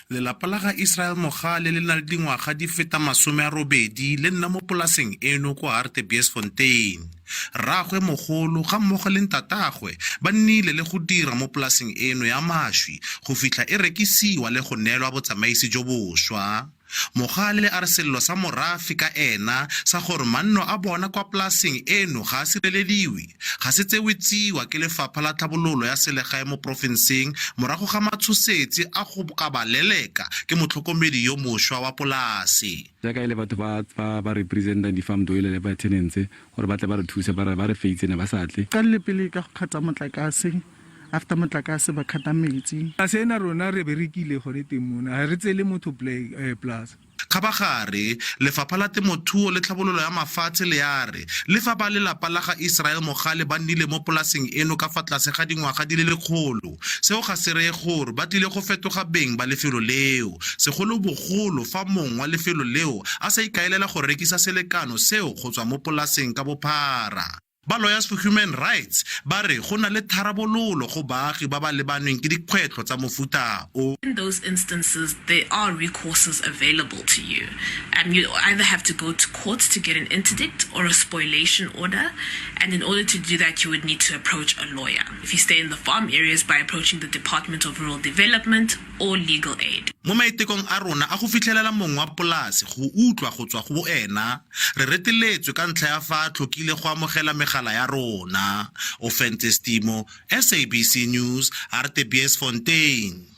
Lelapa la ga Israel Mogale le na le dingwaga di feta 80 le nna mo polaseng eno kwa Hartbeesfontein. Rraagwe mogolo ga mmogo le ntatagwe ba nnile le go dira mo polaseng eno ya mašwi go fitlha e rekisiwa le go neelwa botsamaisi jo bošwa. Mogale a re sello sa morafe ka ena sa gore manno a bona kwa polaseng eno ga a sirelediwe ga se tsewe tsiwa ke lefapha la tlhabololo ya selegae mo porofenseng morago ga matshosetsi a go ka ba leleka ke motlhokomedi yo mošwa wa polase. Jaaka e le batho ba ba ba representang di-farm doile le ba tenants gore ba tle ba re thuse ba re ba re feitse ne ba sa tle. Qalile pele ka go kgatha motlakase, after motlakase ba kgatha metsi. Polase ena rona re berekile gone teng mona, ga re tseele motho polase. Kgabagare, Lefapha la Temothuo le Tlhabololo ya Mafatshe le a re le fa ba lelapa la ga Israel Mogale ba nnile mo polaseng eno ka fa tlase ga dingwaga di le lekgolo, seo ga se reye gore ba tlile go fetoga beng ba lefelo leo, segolobogolo fa mong wa lefelo leo a sa ikaelela go rekisa selekano seo go tswa mo polaseng ka bophara. Ba Lawyers for Human Rights ba re go na le tharabololo go baagi ba ba lebanweng ke dikgwetlho tsa mofuta o. In those instances, there are recourses available to you. Um, you either have to go to court to get an interdict or a spoliation order, and in order to do that, you would need to approach a lawyer. If you stay in the farm areas, by approaching the Department of Rural Development or legal aid. Mo maitekong a rona a go fitlhelela mong wa polase go utlwa go tswa go ena, re reteletswe ka ntlha ya fa a tlhokile go amogela megala ya rona. Ofentse Stimo, SABC News, Hartebeesfontein.